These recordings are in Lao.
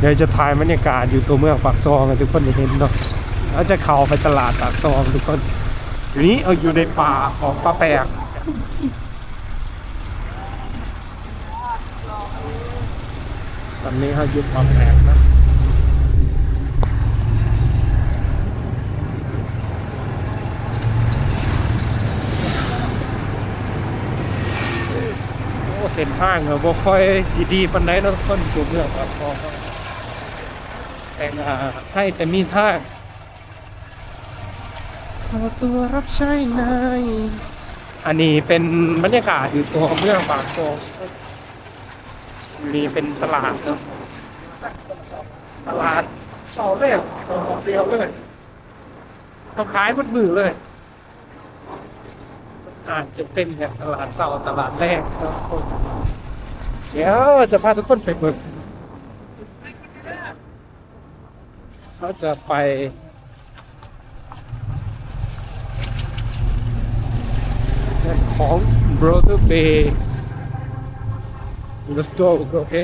ດຽວຈະຖ່າຍບັນຍາກາດຢູ່ຕົວເມືອງປາກຊ່ອງໃຫ້ທຸກຄົນໄດ້ເຫັນເນາະ. ເຮົາຈະເຂົ້າໄປຕະຫຼາດປາກຊ່ອງທຸກຄົນ. ນີ້ເຮົາຢູ່ໃນປ່າຂອງປ່າແປກ. ຕອນນີ້ເຮົາຢູ່ປ່າແປກນະ. ໂອ້ ເສັ້ນທາງກໍບໍ່ຄ່ອຍຊິດີປານໃດເນາະທຸກຄົນ ຢູ່ເມືອງປາກຊ່ອງເຮົາ. ແຕ່ ອ່າ ໃຫ້ແຕ່ມີທາງ ຂໍຕົວຮັບໃຊ້ນາຍ. ອັນນີ້ເປັນບັນຍາກາດຢູ່ຕົວເມືອງປາກຊ່ອງ. ນີ້ເປັນຕະຫຼາດເນາະ ຕະຫຼາດເຊົ້າແລງດຽວເລີຍ ເຂົາຂາຍໝົດມື້ເລີຍ. ອາດຈະເປັນແບບຕະຫຼາດເຊົ້າ ຕະຫຼາດແລງເນາະ. ດຽວຈະພາທຸກຄົນໄປເບິ່ງ ເຮົາຈະໄປຂອງ Brother Bay. Let's go. ໂອເຄ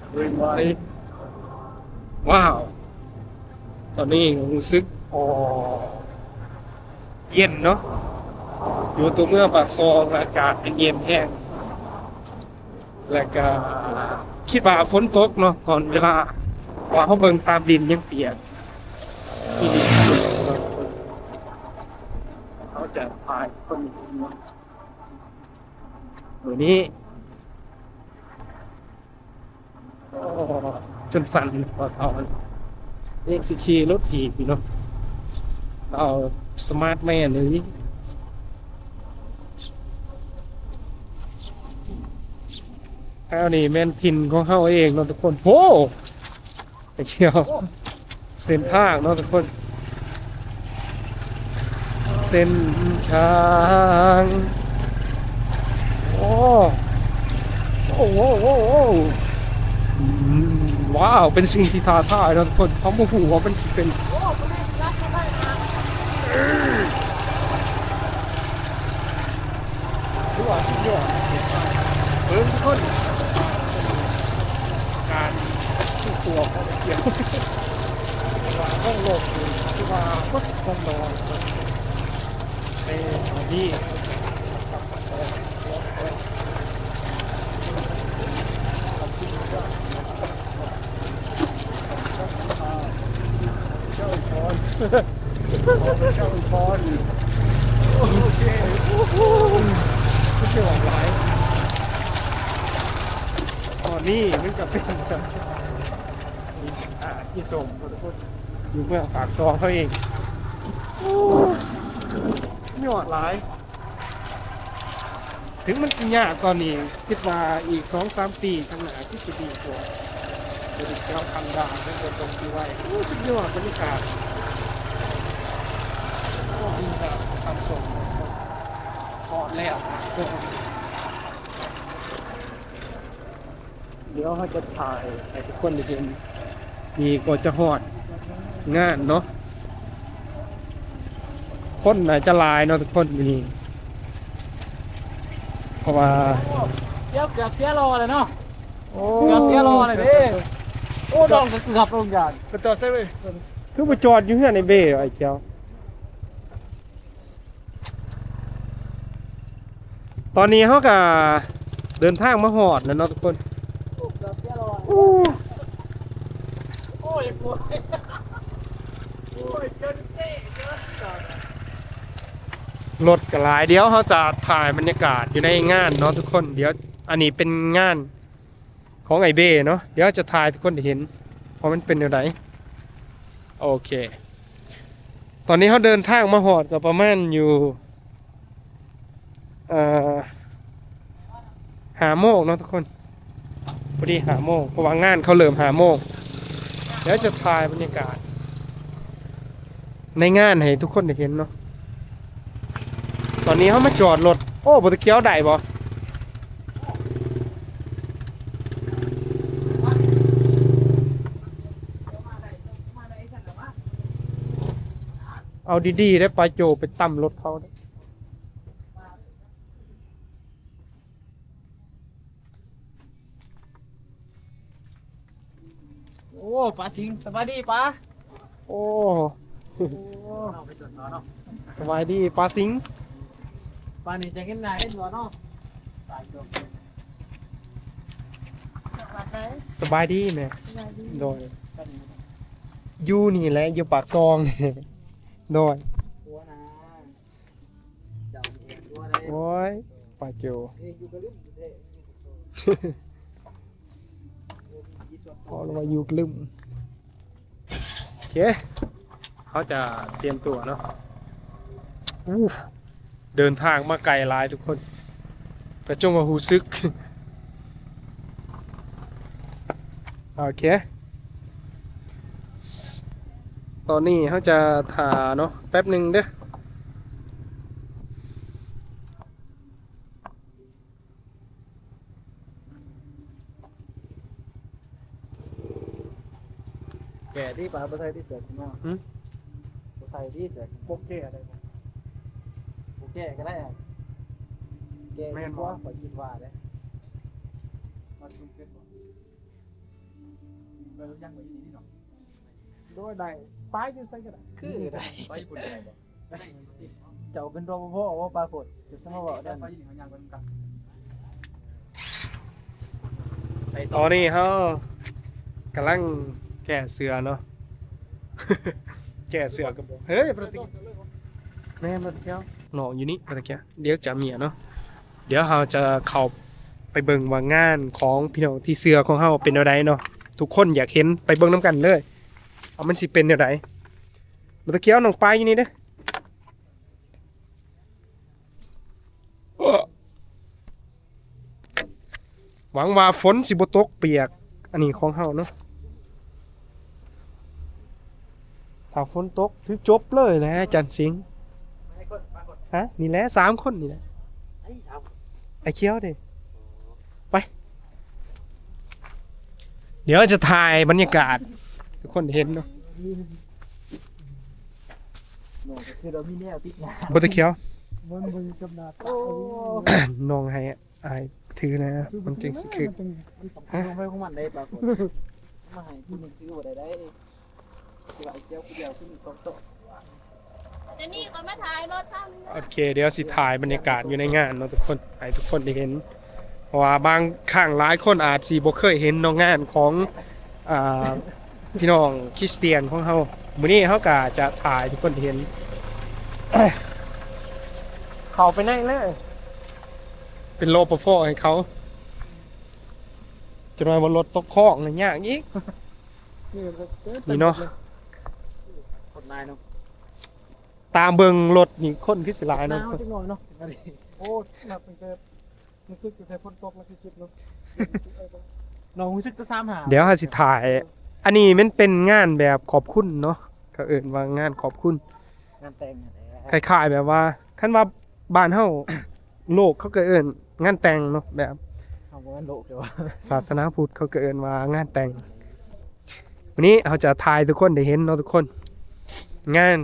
Everybody. ວ້າວ ຕອນນີ້ຮູ້ສຶກ ໂອ້ ເຢັນເນາະ ຢູ່ຕົວເມືອງປາກຊ່ອງ ອາກາດເປັນເຢັນແຮງ ແລ້ວກະຄິດວ່າຝົນຕົກເນາະ ຕອນເວລາ ເພາະວ່າເຮົາເບິ່ງຕາມດິນຍັງປຽກອີ່ຫຼີ. ເຮົາຈະພາຄົນ ມື້ນີ້ ໂອ້ ຈົນສັ່ນ ເຂົາເອົາ ເອກຊິຂີ່ລົດຖີບຢູ່ເນາະ ເອົາສະມາດແມນເລີຍ. ແຖວນີ້ແມ່ນຖິ່ນຂອງເຮົາເອງເນາະທຸກຄົນ. ໂອ້ ໄປທ່ຽວເສັ້ນທາງເນາະທຸກຄົນ ເສັ້ນທາງ. ໂອ້ ໂອ້ ໂອ້ ໂອ້ ໂອ້ ອືມ ວ້າວ ເປັນສິ່ງທີ່ທ້າທາຍເນາະທຸກຄົນ ເຮົາບໍ່ຮູ້ວ່າມັນຊິເປັນ ຖືວ່າສຸດຍອດ. ເບິ່ງທຸກຄົນ ການຮູ້ຕົວຂອງເດັກ ຖືວ່າໂລກນີ້ ຖືວ່າຄົນຄົນນອນ ໃນຕອນນີ້ ເຈົ້າພອນ ເຈົ້າພອນ ໂອເຄ ສຸດຍອດຫຼາຍ. ຕອນນີ້ມັນກະເປັນ ອ່າ ທີ່ສົມ ຢູ່ເມືອງປາກຊ່ອງເຮົາເອງ. ໂອ້ ຍອດຫຼາຍ. ເຖິງມັນຊິຍາກຕອນນີ້ ຄິດວ່າອີກສອງສາມປີຂ້າງໜ້າຄືຊິດີກວ່າ ເປັນແຖວຄັນດາ ເປັນຕົວຕົນທີ່ໄວ. ໂອ້ ສຸດຍອດບັນຍາກາດ. ໂອ້ ດີງາມຄັນສົມ ຮອດແລ້ວ. ດຽວເຮົາຈະຖ່າຍໃຫ້ທຸກຄົນໄດ້ເຫັນ ນີ້ກໍຈະຮອດງານເນາະ. ຄົນໜ້າຈະຫຼາຍເນາະທຸກຄົນມື້ນີ້ ເພາະວ່າ ໂອ້ ດຽວເກືອບເສຍລໍແລ້ວເນາະ. ໂອ້ ເກືອບເສຍລໍແລ້ວເດ້. ໂອ້ ດອງກໍເກືອບລົງຢານ ໄປຈອດໃສເວີຍ? ຄືບໍ່ຈອດຢູ່ເຮືອນໄອ້ເບ້ໄອ້ແກ້ວ? ຕອນນີ້ເຮົາກະເດີນທາງມາຮອດແລ້ວເນາະທຸກຄົນ. ໂອ້ ເກືອບເສຍລໍ. ໂອ້ ໂອ້ຍ ໂອ້ຍ ໂອ້ຍ ຈົນເຊ ຈົນ ລົດກະຫຼາຍ. ດຽວເຮົາຈະຖ່າຍບັນຍາກາດຢູ່ໃນງານເນາະທຸກຄົນ. ດຽວ ອັນນີ້ເປັນງານ ຂອງໄອ້ເບ້ເນາະ. ດຽວຈະຖ່າຍໃຫ້ທຸກຄົນໄດ້ເຫັນວ່າມັນເປັນແນວໃດ. ໂອເຄ ຕອນນີ້ເຮົາເດີນທາງມາຮອດກໍປະມານຢູ່ ເອີ ຫ້າໂມງເນາະທຸກຄົນ. ພໍດີຫ້າໂມງ ເພາະວ່າງານເຂົາເລີ່ມຫ້າໂມງ. ດຽວຈະຖ່າຍບັນຍາກາດ ໃນງານໃຫ້ທຸກຄົນໄດ້ເຫັນເນາະ. ຕອນນີ້ເຮົາມາຈອດລົດ. ໂອ້ ບໍ່ຕະກຽວໄດ້ບໍ່? ເອົາດີໆ ໄດ້ປາໂຈໄປຕຳລົດເຂົາ. ໂອ້ ປາສິງ ສະບາຍດີປາ. ໂອ້ ໂອ້ ສະບາຍດີປາສິງ. ປານີ້ຈະເຫັນໜ້າເຫັນຕົວເນາະ. ສະບາຍດີແມ່. ສະບາຍດີ. ໂດຍ ຢູ່ນີ້ແຫຼະ ຢູ່ປາກຊ່ອງ. ໂດຍ ໂອ້ຍ ປາໂຈ ເອີ ຢູ່ກະລຶມແທ້ ເວົ້າແລ້ວວ່າຢູ່ກະລຶມ. ໂອເຄ ເຮົາຈະຕຽມຕົວເນາະ. ອູ້ ເດີນທາງມາໄກຫຼາຍທຸກຄົນ ກະຈົ່ງວ່າຮູ້ສຶກ. ໂອເຄ ຕອນນີ້ເຮົາຈະຖ້າເນາະ ແປັບໜຶ່ງເດີ້. ແກ່ດີປາ ບໍ່ໃສ່ຕິເສື້ອຂຶ້ນມາ. ຫື? ບໍ່ໃສ່ຕິເສື້ອ. ບໍ່ແກ່ໄດ້ບໍ່? ບໍ່ແກ່ກໍໄດ້ອະ. ແກ່ດີກວ່າ ຂ້ອຍຄິດວ່າເດ້. ມາເປັນເສັດບໍ່? ເອີ ຍັງໄວ້ຢູ່ນີ້ເນາະ. ໂດຍ ໄດ້ ປາຢູ່ໃສກໍໄດ້ ຄືໄດ້ ໄປຍີ່ປຸ່ນໄດ້ບໍ່? ເຈົ້າເປັນ ຣປພ ບໍ່ ປາໂຄດ ຈະສະມາເວົ້າໄດ້. ຕອນນີ້ເຮົາກຳລັງແກ້ເສື້ອເນາະ ແກ້ເສື້ອກັບ ເຮີ້ຍ ປະຕິ ແມ່ນບໍ່ຕະເກີ້າ ນ້ອງຢູ່ນີ້ ປະຕະເກີ້າ ດຽວຈະເມຍເນາະ. ດຽວເຮົາຈະເຂົ້າໄປເບິ່ງວ່າງານຂອງພີ່ນ້ອງທີ່ເຊື່ອຂອງເຮົາເປັນແນວໃດເນາະ ທຸກຄົນຢາກເຫັນ ໄປເບິ່ງນຳກັນເລີຍ ວ່າມັນຊິເປັນແນວໃດ. ບໍ່ຕະເກີ້າ ນ້ອງປາຢູ່ນີ້ເດີ້. ຫວັງວ່າຝົນຊິບໍ່ຕົກປຽກອັນນີ້ຂອງເຮົາເນາະ. ຖ້າຝົນຕົກຖືຈົບເລີຍແຫຼະ ຈັນສິງ. ຮະ? ນີ້ແຫຼະ ສາມຄົນນີ້ແຫຼະ. ໃສສາມຄົນ? ໄອ້ຂຽວເດ້. ໄປ ດຽວຈະຖ່າຍບັນຍາກາດ ທຸກຄົນເຫັນເນາະ. ນ້ອງກໍຄືວ່າມີແນວຕິດໜ້າ ບໍ່ຕະເກີ້າ ມັນບໍ່ມີກັບໜ້າຕາ. ໂອ້ ນ້ອງໃຫ້ ອ້າຍຖືນະ ມັນຈຶ່ງຊິຄື. ມັນຕ້ອງ ຮະ? ລົງໄປຂອງມັນໄດ້ປາກົດ ມາໃຫ້ຜູ້ໜຶ່ງຖືບໍ່ໄດ້ໄດ໋. ຊິວ່າໄອ້ເຈົ້າຜູ້ດຽວ ຜູ້ໜຶ່ງສອງໂຕ. ດຽວນີ້ຂ້ອຍມາຖ່າຍລົດທາງ. ໂອເຄ ດຽວຊິຖ່າຍບັນຍາກາດຢູ່ໃນງານເນາະທຸກຄົນ ໃຫ້ທຸກຄົນໄດ້ເຫັນ ເພາະວ່າບາງຄັ້ງຫຼາຍຄົນອາດຊິບໍ່ເຄີຍເຫັນເນາະ ງານຂອງ ອ່າ ພີ່ນ້ອງຄຣິສຕຽນຂອງເຮົາ. ມື້ນີ້ເຮົາກໍຈະຖ່າຍໃຫ້ທຸກຄົນໄດ້ເຫັນ. ເຂົ້າໄປໃນເລີຍ ເປັນ ຣປພ ໃຫ້ເຂົາ. ຈະໜ້ອຍວ່າລົດຕົກຄອງນະ ຍາກອີກ. ນີ້ເນາະ ຄົນຫຼາຍເນາະ. ຕາມເບິ່ງລົດນີ້ຄົນຄືຊິຫຼາຍເນາະ. ໜາວຈັກໜ້ອຍເນາະ. ໂອ້ ນັບຕັ້ງແຕ່ ຮູ້ສຶກຕັ້ງແຕ່ຝົນຕົກແລ້ວຊິສຸດເນາະ. ນ້ອງຮູ້ສຶກແຕ່ສາມຫ້າ. ດຽວເຮົາຊິຖ່າຍ ອັນນີ້ມັນເປັນງານແບບຂອບຄຸນເນາະ ເຂົາເອີ້ນວ່າງານຂອບຄຸນ. ງານແຕ່ງຫັ້ນແຫຼະ ຄ້າຍໆແບບວ່າ ຄັນວ່າບ້ານເຮົາ ໂລກເຂົາກໍເອີ້ນງານແຕ່ງເນາະ ແບບ ເຮົາບໍ່ແມ່ນໂລກເດ້ວ່າ ສາສະໜາພຸດເຂົາກໍເອີ້ນວ່າງານແຕ່ງ. ມື້ນີ້ເຮົາຈະຖ່າຍໃຫ້ທຸກຄົນໄດ້ເຫັນເນາະທຸກຄົນ ງານ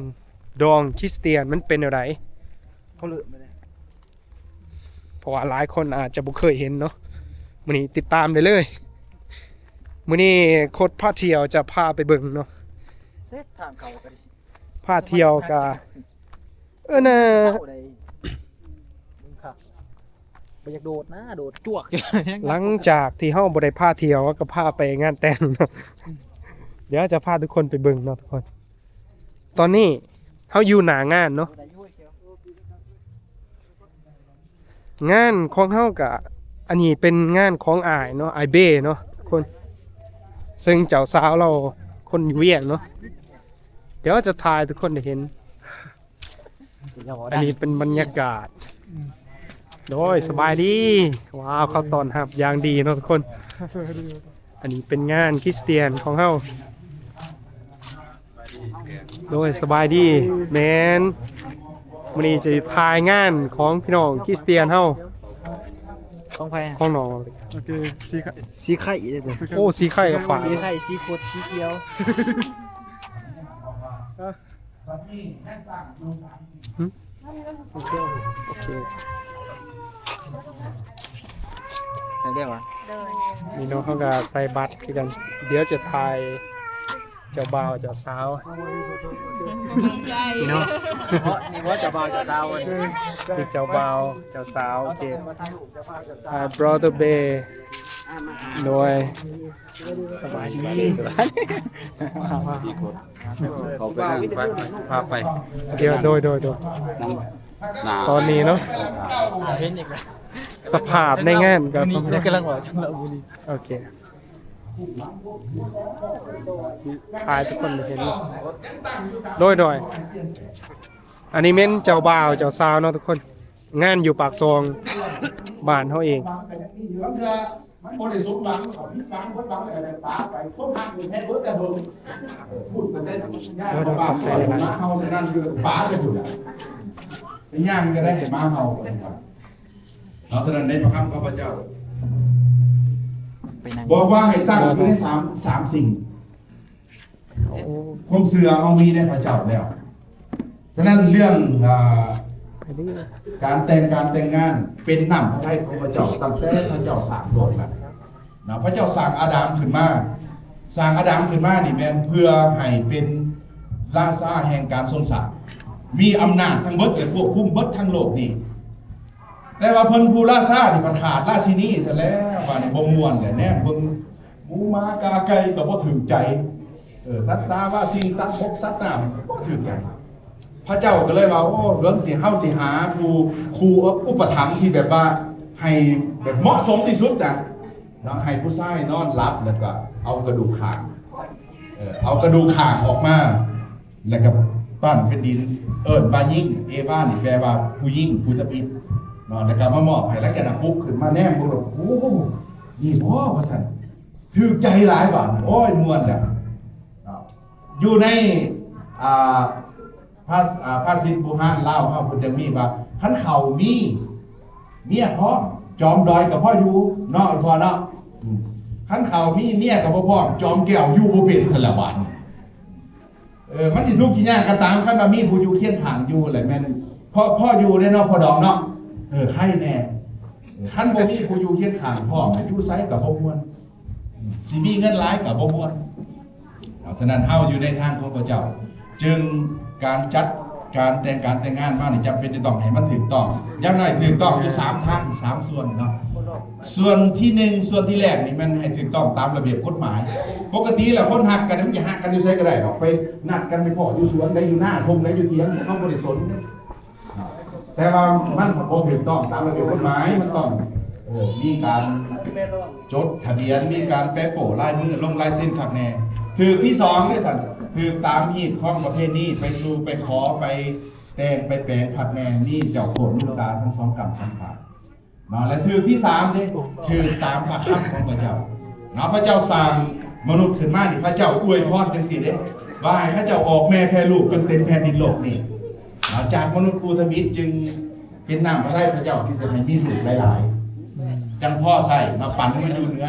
ດອງຄຣິສຕຽນມັນເປັນແນວໃດ. ເຂົາເລີ່ມມາແລ້ວ ເພາະວ່າຫຼາຍຄົນອາດຈະບໍ່ເຄີຍເຫັນເນາະ. ມື້ນີ້ຕິດຕາມໄດ້ເລີຍ. ມື້ນີ້ໂຄດພາທ່ຽວຈະພາໄປເບິ່ງເນາະ. ເສັ້ນທາງເຂົາກໍດີ ພາທ່ຽວກໍ ເອີນະ ເຊົ້າໃດ ເບິ່ງຄັກ ບໍ່ຢາກໂດດນະ ໂດດຈວກຢູ່. ຫຼັງຈາກທີ່ເຮົາບໍ່ໄດ້ພາທ່ຽວ ເຮົາກໍພາໄປງານແຕ່ງເນາະ. ດຽວຈະພາທຸກຄົນໄປເບິ່ງເນາະທຸກຄົນ. ຕອນນີ້ເຮົາຢູ່ໜ້າງານເນາະ. ງານຂອງເຮົາກະ ອັນນີ້ເປັນງານຂອງອ້າຍເນາະ ອ້າຍເບ້ເນາະ ຄົນ ເຊິ່ງເຈົ້າສາວລາວຄົນຢູ່ວຽງເນາະ. ດຽວຈະຖ່າຍໃຫ້ທຸກຄົນໄດ້ເຫັນ. ອັນນີ້ເປັນບັນຍາກາດ. ໂດຍ ສະບາຍດີ. ວ້າວ ເຂົາຕ້ອນຮັບຢ່າງດີເນາະທຸກຄົນ. ອັນນີ້ເປັນງານຄຣິສຕຽນຂອງເຮົາ. ໂດຍ ສະບາຍດີ. ແມ່ນ ມື້ນີ້ຈະຖ່າຍງານຂອງພີ່ນ້ອງຄຣິສຕຽນເຮົາ. ຂອງໃຜ? ຂອງນ້ອງ. ໂອເຄ ສີໄຂ່ ສີໄຂ່ເດ້. ໂອ້ ສີໄຂ່ກັບປາ ສີໄຂ່ ສີຂົດ ສີຂຽວ. ຫຶ? ໂອເຄ ໂອເຄ. ໄດ້ວະ? ໂດຍ ນີ້ເນາະ ເຮົາກໍໃສ່ບັດຄືກັນ ດຽວຈະຖ່າຍເຈົ້າບ່າວເຈົ້າສາວ ນີ້ເນາະ ນີ້ວ່າເຈົ້າບ່າວເຈົ້າສາວ ນີ້ເຈົ້າບ່າວເຈົ້າສາວ ໂອເຄ ອ່າ brother Bear ໂດຍ ສະບາຍ ສະບາຍ ສະບາຍ ເຂົາໄປນັ້ນ ໄປ ພາໄປ ດຽວ ໂດຍ ໂດຍ ໂດຍ ຕອນນີ້ເນາະ ສະພາບໃນງານກໍ ກຳລັງອອກ ໂອເຄ ຖ່າຍທຸກຄົນໄດ້ເຫັນເນາະ ໂດຍ ໂດຍ ອັນນີ້ແມ່ນເຈົ້າບ່າວເຈົ້າສາວເນາະທຸກຄົນ ງານຢູ່ປາກຊ່ອງບ້ານເຮົາເອງ ມັນບໍ່ໄດ້ສົມຫວັງ ຜິດຫວັງ ເບິດຫວັງ ແລ້ວກໍໄດ້ປາໄປ ຄວາມຮັກນີ້ແທ້ເບິດແຕ່ເບິ່ງ ເອີ ພຸດກັນໄດ້ ຍາກ ຂອບໃຈຫຼາຍ ໝາເຫົ່າ ສະນັ້ນຄືປາໄປພຸ້ນລະ ໄປຍ່າງກໍໄດ້ ໝາເຫົ່າ ເນາະ ສະນັ້ນໃນພະຄຳຂອງພະເຈົ້າ ໄປນັ່ງ ບອກວ່າໃຫ້ຕັ້ງຢູ່ໃນສາມ ສາມສິ່ງ ໂອ້ ຄວາມເຊື່ອເຮົາມີໃນພະເຈົ້າແລ້ວ ສະນັ້ນເລື່ອງ ອ່າ ການແຕ່ງ ການແຕ່ງງານເປັນນ້ຳພະໄທຂອງພະເຈົ້າ ຕັ້ງແຕ່ພະເຈົ້າສ້າງໂລກແລ້ວ ນະ ພະເຈົ້າສ້າງອາດາມຂຶ້ນມາ ສ້າງອາດາມຂຶ້ນມານີ້ແມ່ນເພື່ອໃຫ້ເປັນລາຊາແຫ່ງການຊົງຊາດ ມີອຳນາດທັງເບິດ ແລະ ຄວບຄຸມເບິດທັງໂລກນີ້ ແຕ່ວ່າເພິ່ນຜູ້ລາຊານີ້ພັດຂາດລາຊິນີຊະແລ້ວ ບາດນີ້ບໍ່ມ່ວນແຫຼະ ແນມເບິ່ງໝູໝາກາໄກ່ກໍບໍ່ຖືກໃຈ ເອີ ສັດສາວາສິ່ງສັດບົກສັດນ້ຳບໍ່ຖືກໃຈ ພະເຈົ້າກໍເລີຍວ່າ ໂອ້ ເລື່ອງຊິ ເຮົາຊິຫາຜູ້ ຄູ່ອຸປະຖຳທີ່ແບບວ່າໃຫ້ແບບເໝາະສົມທີ່ສຸດນະ ເນາະ ໃຫ້ຜູ້ຊາຍນອນຫຼັບ ແລ້ວກໍເອົາກະດູກຂ້າງ ເອີ ເອົາກະດູກຂ້າງອອກມາ ແລ້ວກໍປັ້ນເປັນດິນ ເອີ້ນວ່າຍິງ ເອວານີ້ແປວ່າຜູ້ຍິງ ຜູ້ທຳອິດເນາະ ແລ້ວກໍມາມອບໃຫ້ ແລ້ວກໍນະປຸກຂຶ້ນມາແນມເບິ່ງ ໂອ້ ນີ້ບໍວ່າຊັ້ນ ຖືກໃຈຫຼາຍບາດ ໂອ້ຍ ມ່ວນແລ້ວເນາະ ຢູ່ໃນ ອ່າ ພາ ອ່າ ພາສິດບູຮານລາວເຮົາເພິ່ນຈະມີວ່າ ຄັນເຂົາມີເມຍພ້ອມ ຈອມດອຍກໍພໍຢູ່ເນາະ ພໍ່ເນາະ ອືມ ຄັນເຂົາມີເມຍກໍບໍ່ພ້ອມ ຈອມແກ້ວຢູ່ບໍ່ເປັນຊັ້ນລະບາດນີ້ ເອີ ມັນຊິທຸກຊິຍາກກໍຕາມ ຄັນວ່າມີຜູ້ຢູ່ຄຽງຂ້າງຢູ່ແຫຼະ ແມ່ນພໍ ພໍຢູ່ເດ້ເນາະ ພໍ່ດອງເນາະ ເອີ ໄຄແດ່ ຄັນບໍ່ມີຜູ້ຢູ່ຄຽງຂ້າງພ້ອມ ຢູ່ໃສກໍບໍ່ມ່ວນ ຊິມີເງິນຫຼາຍກໍບໍ່ມ່ວນ ເພາະສະນັ້ນເຮົາຢູ່ໃນທາງຂອງພະເຈົ້າ ຈຶ່ງການຈັດການແຕ່ງ ການແຕ່ງງານມານີ້ ຈຳເປັນຈະຕ້ອງໃຫ້ມັນຖືກຕ້ອງ ຢ່າງໜ້ອຍຖືກຕ້ອງຢູ່ສາມທາງ ສາມສ່ວນເນາະ ສ່ວນທີໜຶ່ງ ສ່ວນທີແລກນີ້ແມ່ນໃຫ້ຖືກຕ້ອງຕາມລະບຽບກົດໝາຍ ປົກກະຕິແລ້ວຄົນຮັກກັນມັນຈະຮັກກັນຢູ່ໃສກໍໄດ້ດອກ ໄປນັດກັນໄປພໍ້ຢູ່ສວນໃດ ຢູ່ນາທົ່ງໃດ ຢູ່ຖຽງ ເຮົາບໍ່ໄດ້ສົນເດ້ ແຕ່ວ່າມັນບໍ່ຖືກຕ້ອງຕາມລະບຽບກົດໝາຍ ມັນຕ້ອງ ເອີ ມີການຈົດທະບຽນ ມີການແປະໂປ້ລາຍມື ລົງລາຍເຊັນຄັກແນ່ ຖືກທີສອງເດ້ທ່ານ ຖືກຕາມຮີດຄອງປະເພນີ ໄປສູ່ໄປຂໍ ໄປແຕ່ງໄປແປງຄັກແນ່ ມີເຈົ້າໂຄດມູນຕາທັງສອງກ້ຳສອງຂາ ເນາະ ແລະ ຖືກທີສາມເດ້ ຖືກຕາມພະຄຳຂອງພະເຈົ້າ ເນາະ ພະເຈົ້າສ້າງມະນຸດຂຶ້ນມານີ້ ພະເຈົ້າອວຍພອນຈັ່ງຊີ້ເດ້ ວ່າໃຫ້ເຂົາເຈົ້າອອກແມ່ແຜ່ລູກຈົນເຕັມແຜ່ນດິນໂລກນີ້ ເນາະ ຈາກມະນຸດຄູ່ທຳອິດຈຶ່ງເປັນນ້ຳພະໄທພະເຈົ້າທີ່ຈະໃຫ້ມີລູກຫຼາຍໆ ອືມ ຈັ່ງພໍໃຊ້ມາປັນມາຢູ່ເໜືອ